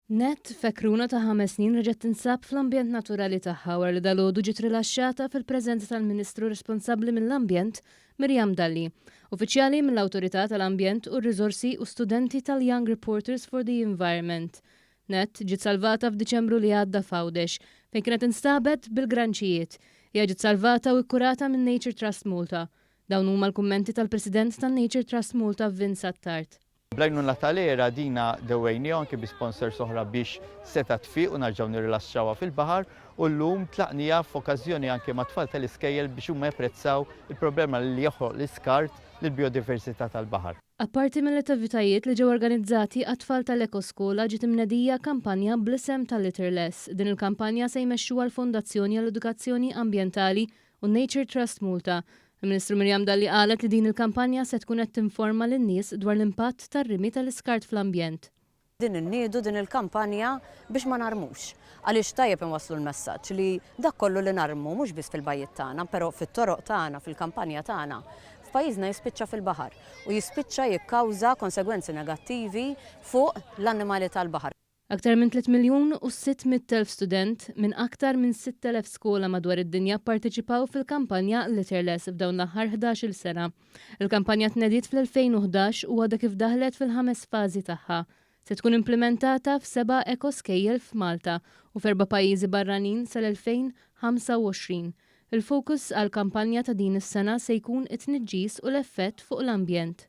Nett, fekruna ta' ħames snin reġgħet tinsab fl-ambjent naturali tagħha wara li dalgħodu ġiet rilaxxata fil-preżenza tal-Ministru responsabbli mill-Ambjent, Miriam Dalli, uffiċjali mill-Awtorità tal-Ambjent u r-Riżorsi u studenti tal-Young Reporters for the Environment. Nett ġiet salvata f'Diċembru li għadda f'Għawdex, fejn kienet instabet bil-granċijiet. Hija ġiet salvata u kkurata minn Nature Trust Malta. Dawn huma l-kummenti tal-President tan-Nature Trust Malta Vince Attard. Bl-għajnuna tal-ERA dina dewwejniha anki bi sponsors oħra biex setgħet tfiq u narġgħu nirrilaxxawha fil-baħar u llum tlaqniha f'okkażjoni anki mat-tfal tal-iskejjel biex huma japprezzaw il-problema li joħloq l-iskart lill-bijodiversità tal-baħar. Apparti mill-attivitajiet li ġew organizzati għat-tfal tal-Ekoskola ġiet imnedija kampanja bl-isem ta' Litter Less. Din il-kampanja se jmexxuha l-Fondazzjoni għall-Edukazzjoni Ambjentali u Nature Trust Malta. Il-Ministru Miriam Dalli qalet li din il-kampanja se tkun qed tinforma lin-nies dwar l-impatt tar-rimi tal-iskart fl-ambjent. Din inniedu din il-kampanja biex ma narmux. Għaliex tajjeb inwasslu l-messaġġ li dak kollu li narmu mhux biss fil-bajjiet tagħna, però fit-toroq tagħna, fil-kampanja tagħna, f'pajjiżna jispiċċa fil-baħar u jispiċċa jikkawża konsegwenzi negattivi fuq l-annimali tal-baħar. Aktar minn 3,600,000 student minn aktar minn 6,000 skola madwar id-dinja pparteċipaw fil-kampanja Litterless f'dawn l-aħħar 11-il sena. Il-kampanja tnediet fl-2011 u għadha kif daħlet fil-ħames fażi tagħha. Se tkun implimentata f'seba' ekoskejjel f'Malta u f'erba' pajjiżi barranin sal-2025. Il-fokus għall-kampanja ta' din is-sena se jkun it-tniġġis u l-effett fuq l-ambjent.